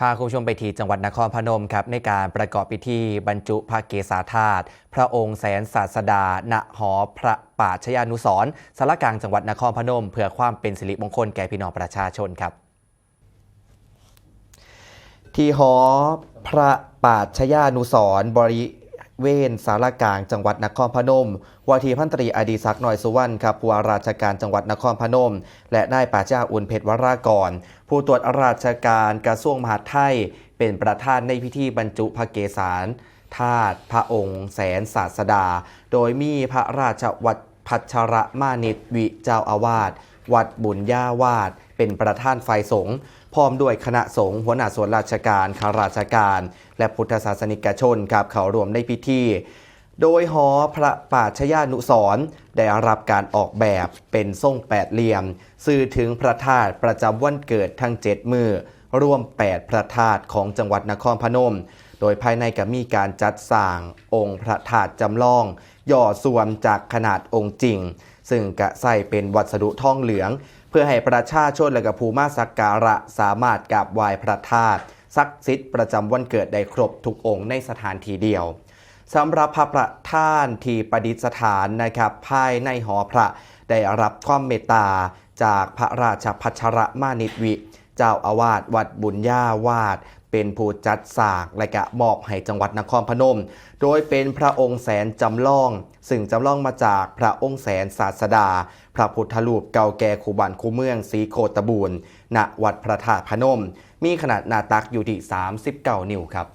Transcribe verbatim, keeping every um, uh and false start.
พาคุณผู้ชมไปที่จังหวัดนครพนมครับ ในการประกอบพิธีบรรจุพระเกศาธาตุ พระองค์แสนศาสดา ณ หอพระป่าชยานุสรณ์ ศาลากลางจังหวัดนครพนม เพื่อความเป็นสิริมงคลแก่พี่น้องประชาชนครับ ที่หอพระป่าชยานุสรณ์ บริเวณศาลากลางจังหวัดนครพนม ว่าที่พันตรีอดิศักดิ์ น้อยสุวรรณครับ ผู้ว่าราชการจังหวัดนครพนม และนายปราชญ์ อุ่นเพชรวรากร ผู้ตรวจราชการกระทรวงมหาดไทย เป็นประธานในพิธีบรรจุพระเกศาธาตุ พระองค์แสนศาสดา โดยมีพระราชวัตรพัชรมานิตวิ เจ้าอาวาสวัดบุญญาวาส เป็นประธานฝ่ายสงฆ์ พร้อมด้วยคณะสงฆ์ หัวหน้าส่วนราชการ ข้าราชการ และพุทธศาสนิกชนครับ เข้าร่วมในพิธี โดยหอพระป่าชยานุสรณ์ ได้รับการออกแบบเป็นทรงแปดเหลี่ยม สื่อถึงพระธาตุประจำวันเกิดทั้งเจ็ดมื้อ รวมแปดพระธาตุของจังหวัดนครพนม โดยภายในก็มีการจัดสร้างองค์พระธาตุจำลอง ย่อส่วนจากขนาดองค์จริง ซึ่งก็ใช้เป็นวัสดุทองเหลือง เพื่อให้ประชาชนและก็ผู้มาสักการะสามารถกราบไหว้พระธาตุศักดิ์สิทธิ์ประจำวันเกิดได้ครบทุกองค์ในสถานที่เดียว สำหรับพระประธานที่ประดิษฐานนะครับ ภายในหอพระได้รับความเมตตาจากพระราชพัชรมานิตวิ เจ้าอาวาสวัดบุญญาวาส เป็นผู้จัดสร้างและก็มอบให้จังหวัดนครพนม โดยเป็นพระองค์แสนจำลอง ซึ่งจำลองมาจากพระองค์แสนศาสดา พระพุทธรูปเก่าแก่คู่บ้านคู่เมืองศรีโคตบูรณ์ ณ วัดพระธาตุพนม มีขนาดหน้าตักอยู่ที่สามสิบเก้านิ้วครับ